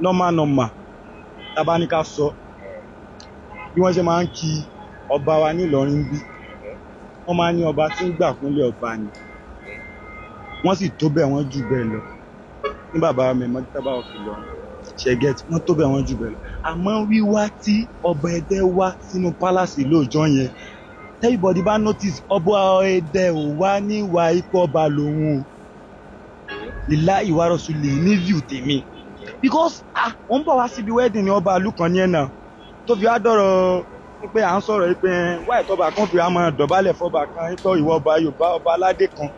Normal normal, tá bá ní ká sọ bí wọ́n ṣe máa ń kí ọba wa ní Ìlọrin bí, wọ́n máa ń ní ọba tí ń gbà kúnlẹ̀ ọba ni. Wọ́n sì tó bẹ́ẹ̀, wọ́n jù bẹ́ẹ̀ lọ ní bàbá mi Mọ́tàbá of Ìlọrin ṣẹ̀gẹ́tì. Wọ́n tó bẹ́ẹ̀, wọ́n jù bẹ́ẹ̀ lọ. Àmọ́ wíwá tí ọba Ẹdẹ wá sínú palace lóòjọ́ yẹn, everybody bá notice, ọba Ẹdẹ ò wá níwà ipò ọba lòun o. Ìlà ìwárọ̀sùn lè ní view tèmi, because ah, wọ́n ń bọ̀ wá síbi wedding ní ọba ìlú kan ní ẹ̀ náà tó fi wá dọ̀rọ̀ pé à ń sọ̀rọ̀ pé wáyé tọ́ba kan fi wá máa dọ̀bálẹ̀ fọba kan pé ìwọ ọba Yorùbá, ọba aládé kan,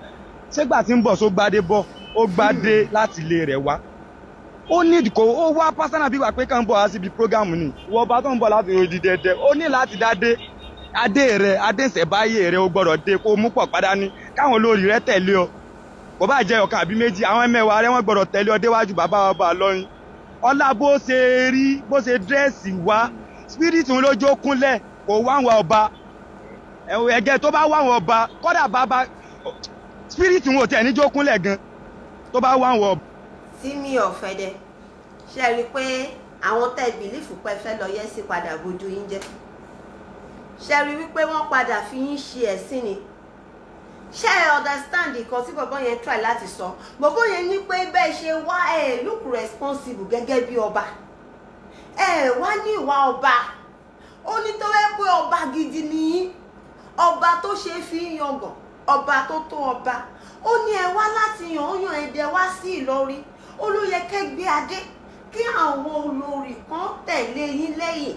ṣégbà tí ń bọ̀ só gbádé bọ̀, ó gbádé láti ilé rẹ̀ wá. Ó ní kò ó wá personal bí wà pé kàn ń bọ̀ wá síbi program ni. Ìwọ ọba tó ń bọ̀ láti odi dẹdẹ, ó ní láti dádé adé rẹ̀, adé ìṣẹ̀báyé rẹ̀, ó gbọ́dọ̀ dé kó mú pọ̀ padà ní káwọn olórí rẹ̀ tẹ̀lé ọ. Kò bá jẹ́ ọ̀kan àbí méjì, àwọn ẹmẹ̀wà rẹ̀, wọ́n gbọ́dọ̀ tẹ̀lé ọ déwájú bàbá ọba lọ́yìn. Ọlá bó ṣe rí, bó ṣe dress wá, spirit ń lójó kúnlẹ̀, kò wá àwọn ọba ẹ̀gẹ́ tó bá wá àwọn ọba. Kọ́dà bàbá spirit ń wò tẹ̀ níjó kúnlẹ̀ gan tó bá wá àwọn ọba. Timi of Ẹdẹ, ṣe rí i pé àwọn tẹ́ believe pé fẹ́ lọ yẹ́ sí padà bójú yín jẹ́? Ṣe rí i wípé wọ́n padà fi yín ṣe ẹ̀sìn ni? Ṣé ẹ understand nǹkan tí bọ̀bọ́ yẹn try láti sọ? Bọ̀bọ́ yẹn ní pé bẹ́ẹ̀ ṣe wá, ẹ look responsible gẹ́gẹ́ bí ọba, ẹ wá ní ìwà ọba. Ó ní tó wẹ́ pé ọba gidi ni yín, ọba tó ṣe fi ń yangàn, ọba tó tó ọba, ó ní ẹ wá láti yàn ó yàn Ẹdẹ wá sí Ìlọrin, ó ló yẹ kẹ́ gbé adé, kí àwọn olórí kan tẹ̀lé yín lẹ́yìn,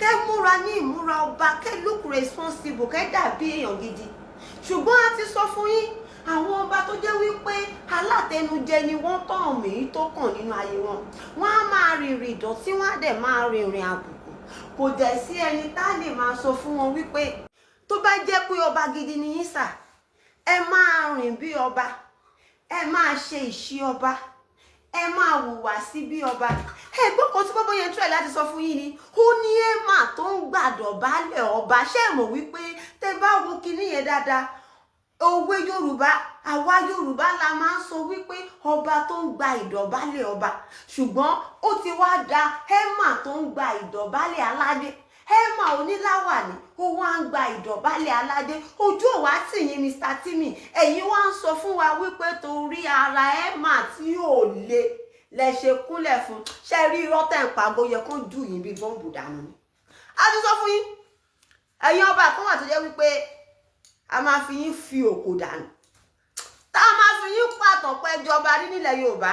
kẹ́ múra ní ìmúra ọba, kẹ́ look responsible, kẹ́ dàbí èèyàn gidi. Ṣùgbọ́n a ti sọ fún yín, àwọn ọba tó jẹ́ wípé alátẹnujẹ ni wọ́n, tàn mí tó kàn nínú ayé wọn, wọ́n á máa rìnrìn ìdọ̀tí, wọ́n á dẹ̀ máa rìnrìn àbùkù. Kò dẹ̀ sí ẹni tá lè máa sọ fún wọn wípé tó bá jẹ́ pé ọba gidi ni yín sà, ẹ máa rìn bí ọba, ẹ máa ṣe ìṣe ọba, ẹ máa hùwà sí bí ọba. Ẹ̀gbọ́n kan tí bọ́bọ́ yẹn try láti sọ fún yín ni, ó ní ẹ máa tó ń gbàdọ̀bálẹ̀ ọba. Ṣé ẹ mọ̀ wípé tẹ bá wo kinní yẹn dáadáa, òwe Yorùbá, àwa Yorùbá la máa ń sọ wípé ọba tó ń gba ìdọ̀bálẹ̀ ọba, ṣùgbọ́n ó ti wá da emma tó ń gba ìdọ̀bálẹ̀ aládé. Emma oníláwàní, ó wá ń gba ìdọ̀bálẹ̀ aládé. Ojú ò wá tì yín, Mr Timi. Ẹ̀yin wá ń sọ fún wa wípé torí ara emma tí ò le lẹ ṣe kúnlẹ̀ fún. Ṣe rí irọ́ tẹ̀ ń pa? Bóyá kán jù yín bí bọ́ǹbù dànù ni. A ti sọ fún yín, ẹ̀yin ọba kan wà tó jẹ́ wípé a máa fi yín fi òkò dànù, tá a máa fi yín pàtàn pé jọba rí nílẹ̀ Yorùbá,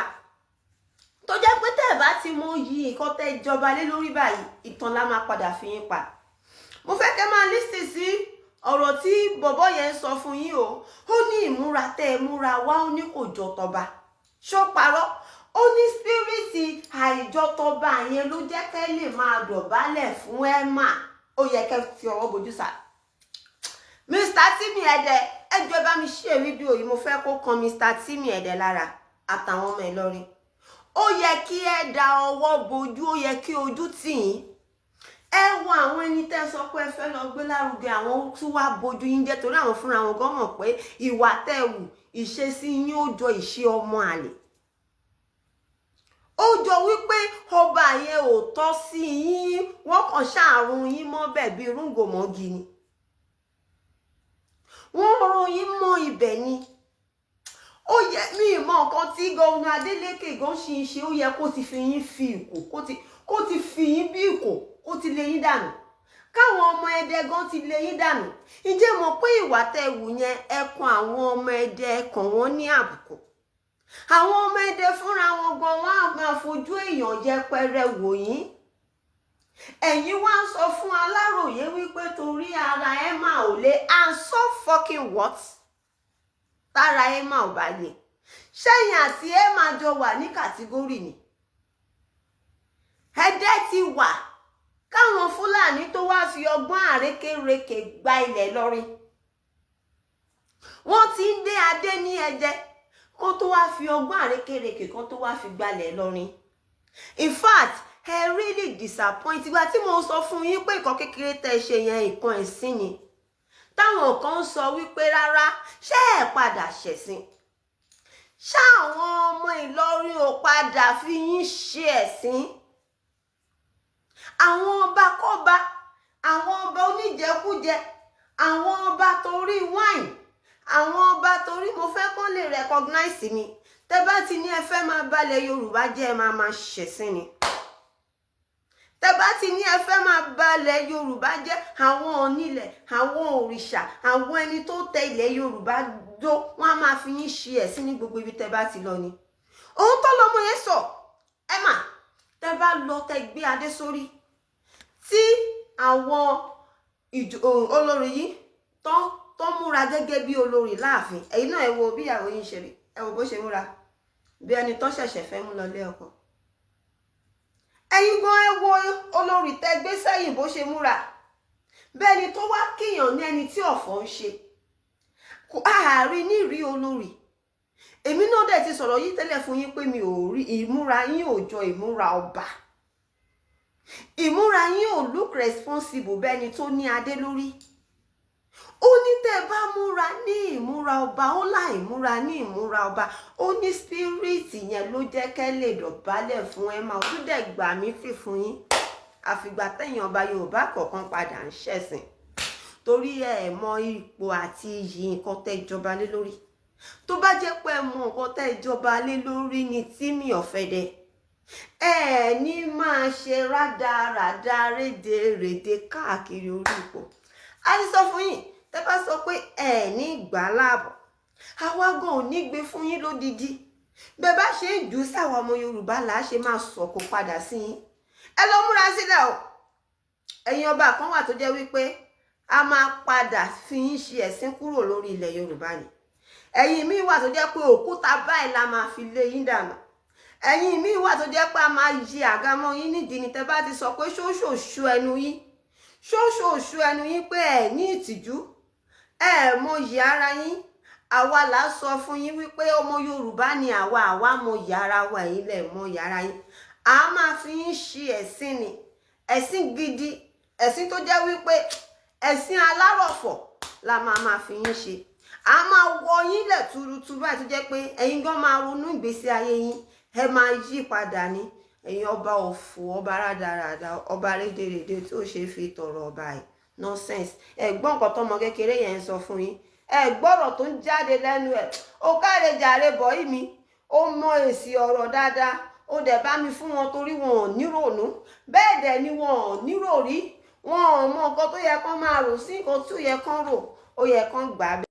tó jẹ́ pé tẹ́ ẹ̀ bá ti mọ yí nǹkan tẹ́ jọba lé lórí báyìí, ìtàn la máa padà fi yín pa. Mo fẹ́ kẹ́ máa listen sí ọ̀rọ̀ tí bọ̀bọ́ yẹn ń sọ fún yín o. Ó ní ìmúra tẹ́ ẹ múra wá, ó ní kò jọ tọba. Ṣó parọ́? Ó ní spirit àìjọtọba yẹn ló jẹ́ kẹ́ lè máa dọ̀bálẹ̀ fún Emma. Ó yẹ kẹ́ fi ọwọ́ bojú sá. Mr Timi Ẹdẹ, ẹ jọ̀ọ́, bá mi ṣe fídíò yìí. Mo fẹ́ kó kan Mr Timi Ẹdẹ lára àtàwọn ọmọ Ìlọrin. Ó yẹ kí ẹ da ọwọ́ bojú, ó yẹ kí ojú tì yín. Ẹ wo àwọn ẹni tẹ́ sọ pé ẹ fẹ́ lọ gbé lárugẹ, àwọn tí wàá bojú yín jẹ́, torí àwọn fúnra wọn gan mọ̀ pé ìwà tẹ́ wù, ìṣesí yín, ó jọ ìṣe ọmọ àlè. Ó jọ wípé ọba yẹn ò tọ́ sí yín. Wọ́n kàn ṣàrùn yín mọ́bẹ̀ bíi rúngòmọ́gi ni, wọ́n rún yín mọ́ ibẹ̀ ni. Ó yẹ mí mọ nǹkan tí gómìnà Adeleke gan ṣì ń ṣe. Ó yẹ kó ti fi yín fi ìkò, kó ti fi yín bí ìkò, kó ti lé yín dànù, káwọn ọmọ Ẹdẹ gan ti lé yín dànù. Ǹjẹ́ mọ̀ pé ìwà tẹ́ wù yẹn, ẹkùn àwọn ọmọ Ẹdẹ kàn wọ́n ní àbùkù? Àwọn ọmọ Ẹdẹ fúnra wọn gan, wọn á máa fojú èèyàn yẹpẹrẹ wò yín. Ẹ̀yin wá ń sọ fún Aláròyé wípé torí ara ẹ máa ò lé, and so fucking what? Tára ẹ máa ò bá lè, ṣẹ́yìn àti ẹ máa jọ wà ní category ni? Ẹdẹ ti wà káwọn Fúlàní tó wá fi ọgbọ́n àrékérekè gba ilẹ̀ lọ́rin. Wọ́n ti ń dé adé ní Ẹdẹ kó tó wá fi ọgbọ́n àrékérekè kan tó wá fi gbalẹ̀ lọ́rin. In fact, ẹ really disappoint. Ìgbà tí mo sọ fún yín pé nǹkan kékeré tẹ́ ṣe yẹn, nǹkan ẹ̀sìn ni, táwọn kan ń sọ wípé rárá, ṣé ẹ padà ṣẹ̀sìn? Ṣáwọn ọmọ Ìlọrin ò padà fi yín ṣe ẹ̀sín? Àwọn ọba kọ́ba, àwọn ọba oníjẹkújẹ, àwọn ọba torí wine, àwọn ọba torí mo fẹ́ kán lè recognize mi. Tẹ́ bá ti ní ẹ fẹ́ máa balẹ̀ Yorùbá jẹ́, ẹ máa máa ṣẹ̀sín ni. Tẹ́ bá ti ní ẹ fẹ́ máa balẹ̀ Yorùbá jẹ́, àwọn onílẹ̀, àwọn òrìṣà, àwọn ẹni tó tẹ ilẹ̀ Yorùbá dó, wọ́n á máa fi yín ṣe ẹ̀sín ní gbogbo ibi tẹ́ bá ti lọ ni. Òun tó lọmọ yẹn sọ ẹ mà, tẹ́ bá lọ, tẹ́ gbé adé sórí, tí àwọn olórí yìí tó múra gẹ́gẹ́ bí olórí láàfin, ẹ̀yin náà, ẹ wo bí ìyàwó yín ṣe rí, ẹ wo bó ṣe múra bí ẹni tó ṣẹ̀ṣẹ̀ fẹ́ mú lọ lé ọkọ. Ẹ̀yin gan, ẹ wo olórí tẹ́ gbé sẹ́yìn, bó ṣe múra bẹ́ẹ̀ ni tó wá kíyàn ní ẹni tí ọ̀fọ̀ ń ṣe ààrin ní rí olórí. Èmi náà dẹ̀ ti sọ̀rọ̀ yìí tẹ́lẹ̀ fún yín pé mi ò rí ìmúra yín, ò jọ ìmúra ọba. Ìmúra yín ò look responsible bẹ́ẹ̀ ni tó ní adé lórí. Ó ní tẹ́ ẹ bá múra ní ìmúra ọba, ó láì múra ní ìmúra ọba, ó ní spirit yẹn ló jẹ́ kẹ́ lè dọ̀bálẹ̀ fún ẹ máa tún dẹ̀ gbà mí fì fún yín. Àfìgbà tẹ̀yìn ọba Yorùbá kọ̀ọ̀kan padà ń ṣẹ̀sìn, torí ẹ mọ ipò àti iyì nǹkan tẹ́ jọba lé lórí. Tó bá jẹ́ pé ẹ mọ nǹkan tẹ́ jọba lé lórí ni, Timi Ọ̀fẹ́dẹ, ẹ ní máa ṣe rádaràda, rédèrèdè káàkiri orí ipò. A ti sọ fún yín, tẹ́ bá sọ pé ẹ ní gbà láàbọ̀, àwa gan ò ní gbé fún yín lódidi. Bẹ́ẹ̀ bá ṣe ń jù ú sáwọn ọmọ Yorùbá là á ṣe máa sọ̀kò padà sí yín. Ẹ lọ múra sílẹ̀ o. Ẹ̀yin ọba kan wà tó jẹ́ wípé a máa padà fi yín ṣe ẹ̀sín kúrò lórí ilẹ̀ Yorùbá ni. Ẹ̀yin míì wà tó jẹ́ pé òkúta báyìí la máa fi lé yín dànù. Ẹ̀yin míì wà tó jẹ́ pé a máa yí àga mọ́ yín nídìí ni. Tẹ́ bá ti sọ pé ṣóṣòṣù ẹnu yín, ṣóṣòṣù ẹnu yín, pé ẹ ní ìtìjú, ẹ mọyì ara yín, àwa là á sọ fún yín wípé ọmọ Yorùbá ni àwa. Àwa mọyì ara wa, ẹ̀yin lẹ̀ mọyì ara yín. A máa fi yín ṣe ẹ̀sín ni, ẹ̀sín gidi, ẹ̀sín tó jẹ́ wípé ẹ̀sín alárọ̀fọ̀ la máa máa fi yín ṣe. A máa wọ yín lẹ̀ tuurutu báyìí, tó jẹ́ pé ẹ̀yin gan máa ronú ìgbésí ayé yín, ẹ máa yí padà ní. Ẹ̀yin ọba òfò, ọba rádaràda, ọba rédèrèdè tí ó ṣe fi tọrọ ọba yìí, nonsense. Ẹ gbọ́ nǹkan tọmọ kékeré yẹn ń sọ fún yín, ẹ gbọ́rọ̀ tó ń jáde lẹ́nu ẹ̀. Ó káre jàre bọ̀ yìí mi, ó mọ èsì ọ̀rọ̀ dáadáa. Ó dẹ̀ bá mi fún wọn, torí wọn ò nírònú, bẹ́ẹ̀ dẹ̀ ni wọn ò níròrí, wọn ò mọ nǹkan tó yẹ kán máa rò sí nǹkan tí ó yẹ kán rò, ó yẹ kán gbà á.